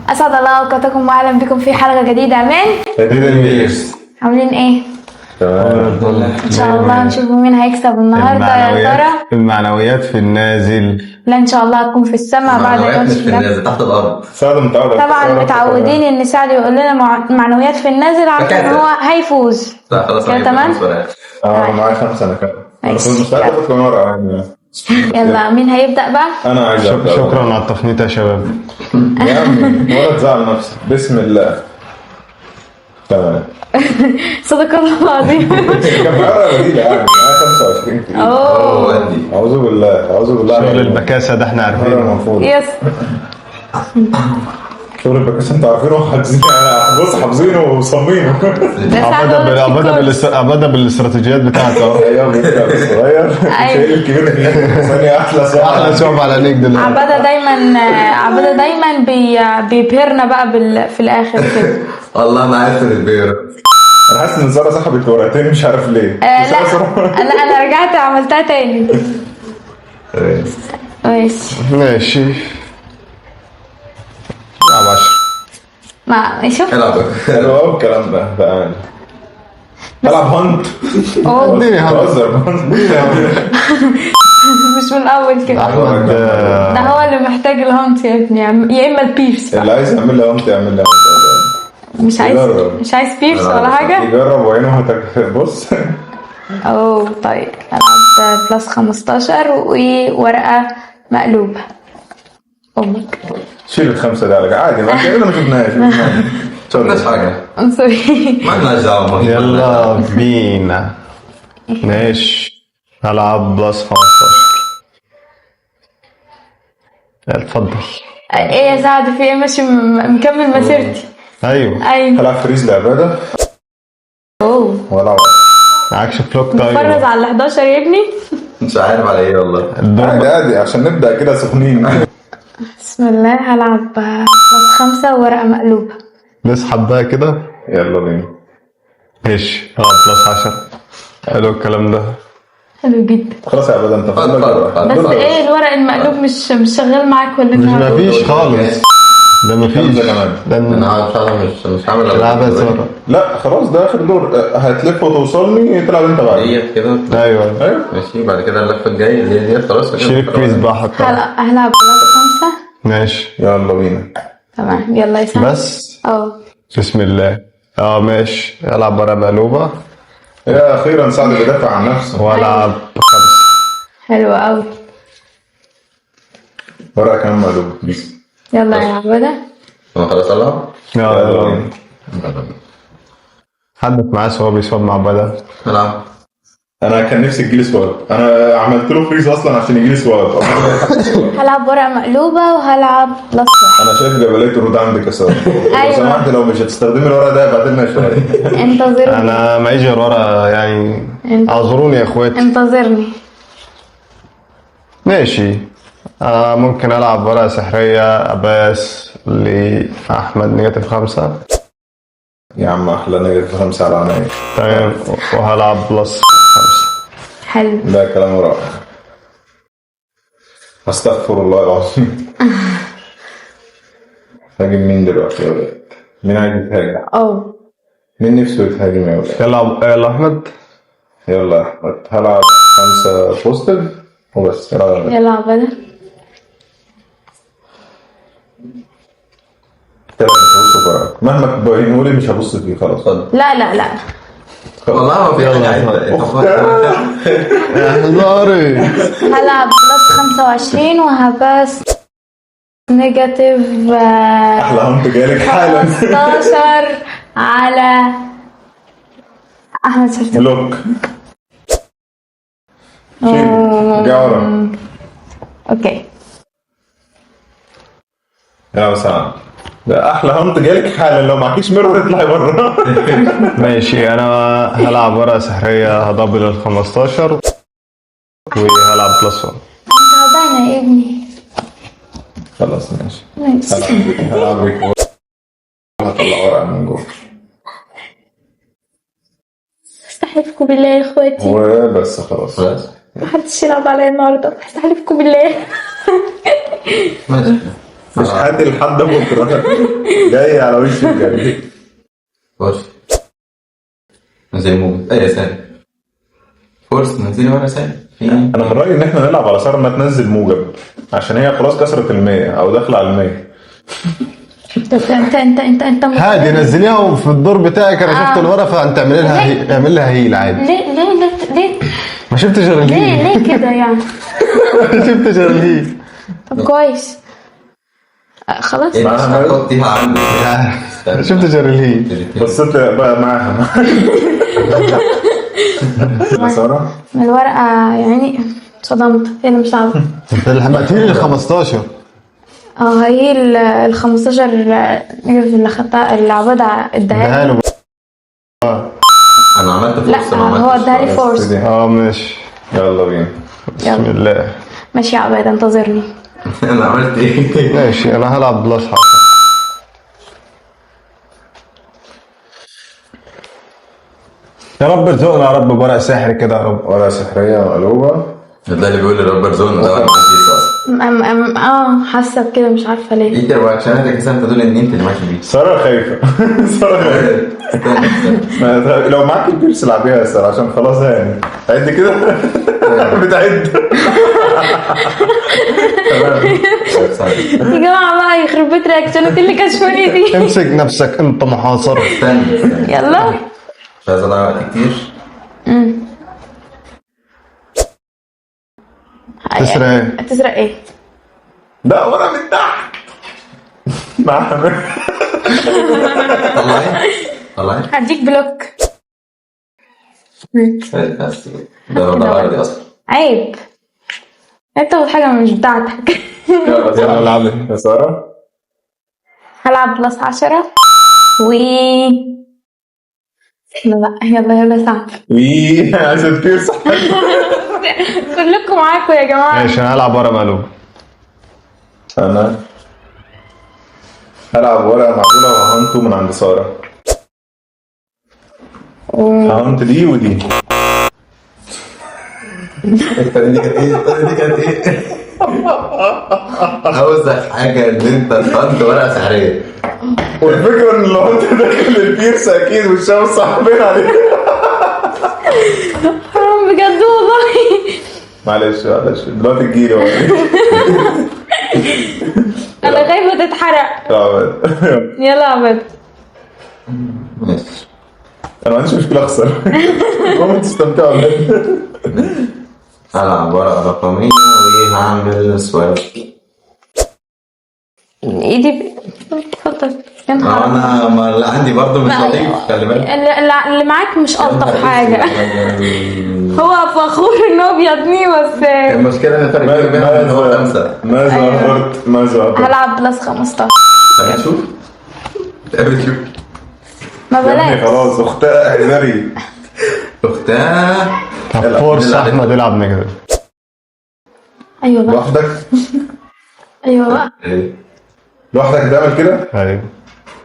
اسعد الله اوقاتكم واهلا بكم في حلقة جديدة من Hidden. عاملين ايه؟ تمام. ان شاء الله نشوف مين هيكسب النهارده يا ترى. المعنويات في النازل. لا، ان شاء الله هتكون في السماء بعد معنويات الماتش مش في ده. النازل، تحت الارض. سعد متعود على طبعا الخسارة. متعودين ان سعد يقول لنا معنويات في النازل، عارفين ان فكاتب. هو هيفوز. لا خلاص، كده انا جبت تمام؟ خمس ورقات. اه، معايا 5 انا كمان. انا ماشي. كنت مستعد اخد كمان ورقة يعني. يلا، مين هيبدا بقى؟ انا عايز أبدأ. شكرا على التفنيط يا شباب. يا عمي ولا تزعل نفسك، بسم الله، تمام. صدق الله العظيم. كان معايا ورقة بديله يعني، معايا 25 في ايدي. اوه. ودي اعوذ بالله، اعوذ بالله. شغل البكاسه ده احنا هذا عارفينه. المفروض yes. شغل البكاسه انتوا عارفينه وحافظين، بص حافظينه وصمينه. ده سعد عبادة هو بال- عبادة ال coach. عبادة بالاستراتيجيات بتاعته. ايوه، بيبدا بالصغير. أيوة. شايل الكبير في ثانيه، احلى ساعه. احلى شعب على عينيك دلوقتي. عبادة دايما بيبهرنا بقى في الاخر كده. والله انا عارف البير. انا حاسس ان ساره سحبت ورقتين، مش عارف ليه. آه لا. سارة- لا، انا رجعت عملتها تاني. ماشي. ماشي، لعب 10. ما شوف. العب. حلو قوي الكلام ده بأمانة. العب hunt. اوه. اديني hunt. بهزر. مش من الاول كده. احمد ده هو اللي محتاج ال hunt يا ابني، يا اما ال pierce اللي بقى. عايز يعمل لي hunt يعمل لي hunt. مش عايز. يجرب. مش عايز pierce ولا حاجة. يجرب وعينه بص. اوه طيب، العب plus 15 وورقة مقلوبة امك. شيل الخمسة دي على عادي، ما كأننا ما شفناهاش. مالناش حاجه. sorry. مالناش دعوه. يلا بينا، ماشي، هلعب plus 15. يلا، اتفضل. ايه يا سعد، في ايه؟ ماشي، مكمل مسيرتي. ايوه. ايوه. هلعب freeze لعبادة. اوه. والعب. معكش block. اتفرج طيب. على ال 11 يا ابني. مش عارف على ايه والله. الدور عادي عادي، عشان نبدأ كده سخنين. بسم الله، هلعب plus 5 وورقة مقلوبة. نسحب بقى كده. يلا بينا. ماشي، هلعب plus 10. حلو الكلام ده. حلو جدا. خلاص يا عبادة، انت فاضل اتفضل، لك اتفضل. بس دور. ايه، الورق المقلوب مش شغال معاك ولا مش انت؟ مفيش خالص، ده مفيش. خمسة كمان. ده انا مش عارف، مش هعمل. العبها يا سارة. لا خلاص، ده اخر دور. هتلف وتوصلني، تلعب انت بعد. ديت كده. ايوه. ايوه. ماشي، بعد كده اللفة الجاية اللي هي ديت، خلاص كده. شيل ال freeze بقى حطها. هلعب plus 5. ماشي. يلا بينا. تمام، يلا يا سعد. بس. اه. بسم الله، اه ماشي، العب ورقة مقلوبة. يا اخيرا سعد بيدافع عن نفسه. والعب 5. حلو قوي. ورقة كمان مقلوبة. يلا يا عبادة. انا خلاص العب. يلا. يلا بينا. حدك معاه swap ي swap مع بدل. العب. انا كان نفسي تجيلي swap، انا عملت له freeze اصلا عشان يجيلي swap. هلعب ورقة مقلوبة وهلعب plus 1. انا شايف جبلية الرود عندك يا ساره، لو أيوة. سمحت لو مش هتستخدمي الورقة ده ابعت لنا شويه. انتظرني. انا معيش غير ورقة يعني. اعذروني يا اخواتي. انتظرني. ماشي، ممكن العب ورقة سحرية، ا pass لاحمد negative 5. يا عم، احلى negative 5 على عينيا. تمام، وهلعب plus 5. حلو. ده كلام رائع، استغفر الله العظيم. هاجم مين دلوقتي يا ولاد؟ مين عايز يتهاجم؟ اه. مين نفسه يتهاجم يا ولاد؟ يلا يلا احمد. يلا يا احمد، هلعب 5 positive وبس، يلا يا ولاد. يلا يا عبادة. كده مش هبص في ورقك مهما تبينهولي، مش هبص فيه خلاص. لا لا لا. والله ما في حاجة عايزة. يا هزاري. هلعب plus 25 وه pass negative احلى hunt جالك حالا. 15 على احمد شفت. block، شيل، ارجع ورا. okay. يا سعد، ده احلى hunt جالك حالا، لو معكيش mirror اطلعي بره. ماشي، انا هلعب ورقة سحرية، ه double ال 15 وهلعب plus 1. انا تعبانة يا ابني. خلاص ماشي. ماشي. هلعب بيك، هطلع ورقة من جوه. استحلفكم بالله يا اخواتي. وبس خلاص. خلاص. محدش يلعب عليا النهارده، استحلفكم بالله. ماشي. مش هدي لحد بكره. جاي على وش الجري. force زي موجب. ايه سالب force، نزلي ورقة سالب في انا من رايي ان احنا نلعب على ساره ما تنزل موجب، عشان هي خلاص كسرت ال100 او داخله على ال100. طب انت هادي نزليها وفي الدور بتاعك انا شفت آه. الورقة فانت اعملي لها ليه؟ اعمل لها heal عادي. ليه ليه ليه ليه ما شفتش غير ليه ال heal. ليه كده يعني؟ ما شفتش غير ال heal. طب كويس. خلاص. ايه مش معاها هتحطيها عندي. ما شفتش غير ال heal. بصيت بقى معاها. يا ساره من الورقة يعني اتصدمت، هي اللي مش صعبة. انت اللي حمقتيني ال 15. اه هي ال 15 اللي خدتها اللي عبادة اداها اديها لي. له. انا عملت لا force، ما عملتش هو اداها لي force. force. دي. اه ماشي. يلا بينا. بسم يلا. الله. ماشي يا عبادة انتظرني. انا عملت ايه؟ ماشي انا هلعب plus 10. يا رب ارزقنا يا رب بورق سحر كده يا رب. ورقة سحريه مقلوبة. ده اللي بيقول ال rubber zone ده انا ما عنديش اصلا. أم أم اه حاسة بكده مش عارفة ليه. انت reactionاتك اساسا تدل ان انت اللي ماشي بيه. ساره خايفة. ساره خايفة. استنى استنى. لو معاك ال pierce العبيها يا ساره عشان خلاص يعني عد كده. بتعد. تمام. يا جماعة بقى يخرب بيت reactionات اللي كشفوني دي. امسك نفسك انت محاصر. استنى استنى. يلا. مش عايز اضيع وقت كتير. تسرق ايه؟ تسرق ايه؟ لا ورقة من تحت. معاها. طلعي طلعي. هديك block. بس ده غلط اصلا. عيب انت تاخد حاجة مش بتاعتك. يلا العبي. يا ساره هلعب plus 10 و لا لا يلا يلا سعد. وي عايزه pierce. كلكم معاكم يا جماعة. ماشي انا هلعب ورقة مقلوبة. انا هلعب ورقة معقولة وه hunt من عند ساره. ه hunt دي ودي. التانية دي كانت ايه؟ التانية دي كانت ايه؟ اوسخ حاجة ان انت ت hunt ورقة سحرية. والفكرة ان لو انت داخل ال pierce اكيد والشمس صاحبين عليك. حرام بجد والله. معلش معلش دلوقتي تجيلي والله. انا خايفة تتحرق. يلا يا عبد. ماشي. انا ما عنديش مشكلة اخسر. المهم تستمتعوا بجد. هلعب ورقة رقمية وهعمل swap. ايدي اتفضل. يا ما نهار. انا ما اللي عندي برضه مش لا، لطيف، خلي بالك. اللي معاك مش الطف حاجة. هو فخور ان هو بيضني بس. المشكلة ان الفرق بيني وبينهم ان هو 5. ماذا اهدرت؟ ماذا اهدرت؟ هلعب plus 15. تعالى نشوف. تعالى نشوف. ما يا ابني بلاش. خلاص اختها احذري. اختها. طب force احمد يلعب negative. ايوه بقى. لوحدك. ايوه بقى. ايه لوحدك تعمل كده؟ ايوه.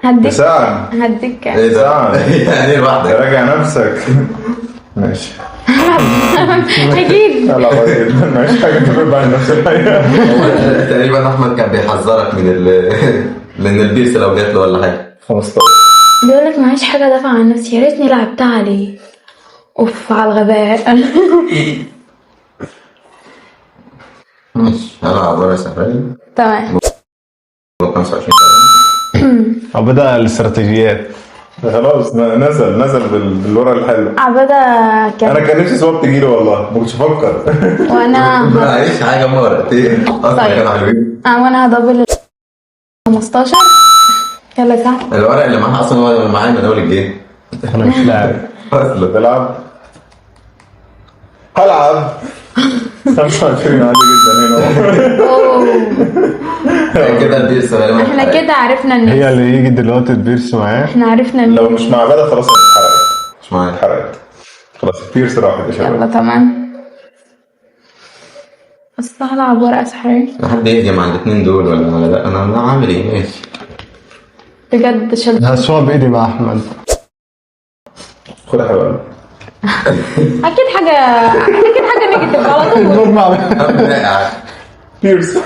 هديك ساعة. هديك. ايه ده؟ ساعة. يعني ايه لوحدك؟ راجع نفسك. ماشي. اكيد. لا لا ماشي حاجة تبعد عن نفس الحقيقة. هو تقريبا احمد كان بيحذرك من من ال pierce لو جات له ولا حاجة. 15. بيقول لك معيش حاجة دافع عن نفسي، يا ريتني لعبتها عليه. اوف على الغباء. ماشي هلعب ورقة سحريه. تمام. 25. بدأ الاستراتيجيات. خلاص نزل بالورقة الحلوة. عبادة انا كان. كان نفسي swap تجيلي والله ما كنتش افكر. وانا معلش حاجة هما ورقتين اصلا طيب. كانوا حلوين. وانا ه double 15. يلا يا سعد. الورق اللي معاها اصلا هو اللي معايا من اول ال game. انا مش لاعب. اصلا تلعب. هلعب 25 عادي جدا هنا. أوه. كده ال pierce غالبا. احنا كده عرفنا الناس. هي اللي يجي دلوقتي ال pierce معاه. احنا عرفنا الناس. لو مش مع بدأ خلاص اتحرقت. مش معايا. اتحرقت خلاص ال pierce راحت يا شباب. يلا تمام. بس هلعب ورقة سحرية. حد يهجم على الاثنين دول ولا لا؟ انا عامل ايه؟ ماشي. بجد شلت. ه swap ايدي مع احمد. خد يا حبيبي. اكيد حاجة، اكيد حاجة negative على طول. الدور مع رائع. بيرس.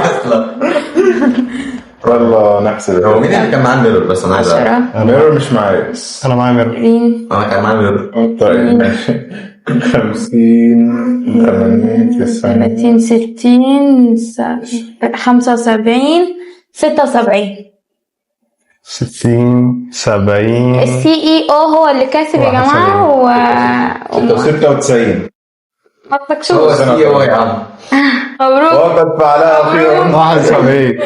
اصلا يلا نحسب. هو مين اللي كان معاه ال mirror؟ بس انا عايز اعرف. 10 mirror مش معايا. انا معايا mirror. 20 انا كان معايا mirror. طيب ماشي، 50، 80، 90. 30، 60، 75، 76. 60، 70. ال CEO هو اللي كاسب يا جماعة و 96. ما هو تنكشوش. CEO يا عم. مبروك. وقد فعلها اخيرا. 71.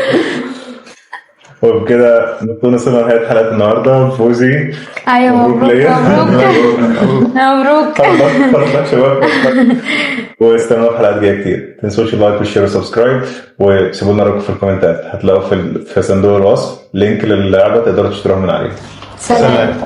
وبكده نكون وصلنا لنهاية حلقة النهاردة. فوزي ايوه، مبروك مبروك. ليا. مبروك مبروك. hard luck، hard luck شباب، hard luck. واستنوا في حلقات جاية كتير. تنسوش ال like وال share وال subscribe، وسيبوا لنا رايكم في الكومنتات. هتلاقوا في صندوق الوصف link للعبة تقدروا تشتروها من عليه. سلام. سلام.